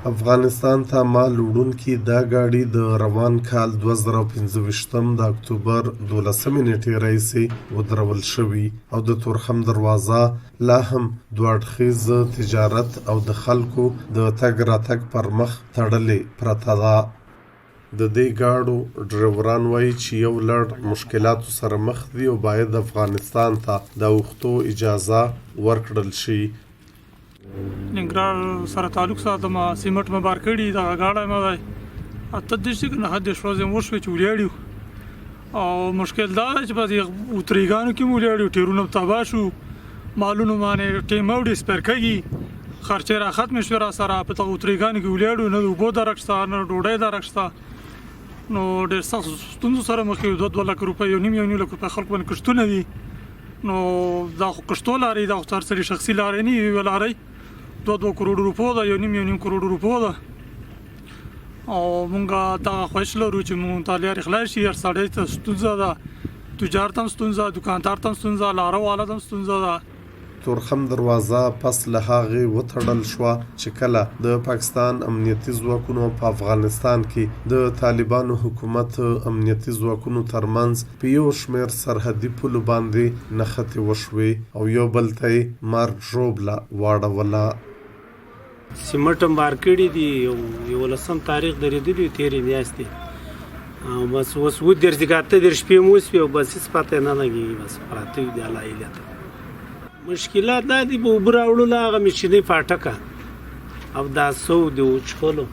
افغانستان ته مال وړونکي دا ګاډي د روان کال 2025 د اکتوبر 12 نېټې راهیسې ودرول شوي او د تورخم دروازه لا هم دوه اړخیز تجارت او د خلکو د تګ راتګ پر مخ تړلې پرته ده. د دې ګاډو ډریوران وایي چې یو لړ مشکلاتو سره مخ دي او باید افغانستان ته د اوښتو اجازه ورکړل شي. ننګرهار سره تعلق ساتم، سیمټ مې بار کړي، دغه ګاډی مې دی، 38 که 39 ورځې مو وشوې چې ولاړ یو، او مشکل دا دی چې په دې اتریګانو کې مو ولاړ یو، ټیرونه مو تباه شو، مالونو باندې ټیم اوډي سپرکږي، خرچې را ختمې شوې را سره. په دغه اتریګانو کې ولاړ یو، نه د اوبو درک شته، نه ډوډۍ درک شته، نو ډېر سخت ستونزو سره مخ یو. 2-2 لکه روپۍ، 1.5، 1.5 لک روپۍ خلکو باندې کښتونه دي. نو دا خو کښتو لارې، دا خو هر سړي شخصي لارې نه یوه لارې 2-2 کروڑ روپو ده، 1.5، 1.5 کروڑ روپو ده، او مونږ دا خواهش لرو چې مونږ ته لارې خلاص شي. هر سړی ته ستونزه ده، تجار ته هم ستونزه، دکاندار ته هم ستونزه، لاره والا ته هم ستونزه ده. تورخم دروازه پس له هغې وتړل شوه چې کله د پاکستان امنیتي ځواکونو په افغانستان کې د طالبانو حکومت امنیتي ځواکونو ترمنځ په یو شمېر سرحدي پولو باندې نښتې وشوې او یو بل ته یې مرګ ژوبله واړوله. سیمټ هم بار کړي دي او 11 تاریخ درېدلي تېرې میاشتې، او بس اوس 37 که 38 شپې مو وشوې او بس هېڅ پته یې نه لګېږي، بس پراته یو د الله هیله ته. مشکلات دا دي، په اوبه راوړلو هغه مشینۍ پاټکه او دا سو د وچکلو،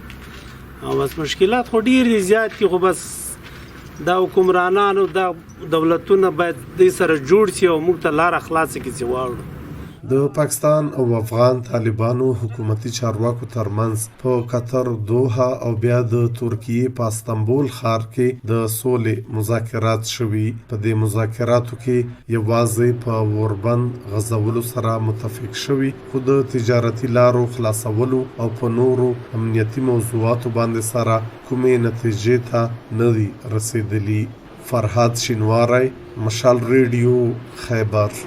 او بس مشکلات خو ډېر دي، زیات دي، خو بس دا حکمرانانو دا دولتونه باید دې سره جوړ شي او موږ ته لاره خلاصه کړي چې واوړو. د پاکستان او افغان طالبانو حکومتي چارواکو ترمنځ په قطر دوحه او بیا د ترکیې په استنبول ښار کې د سولې مذاکرات شوي. په دې مذاکراتو کې یوازې په اوربند غځولو سره متفق شوي، خو د تجارتي لارو خلاصولو او په نورو امنیتي موضوعاتو باندې سره کومې نتیجې ته نه دي رسېدلي. فرهاد شینواری، مشال ریډیو، خیبر.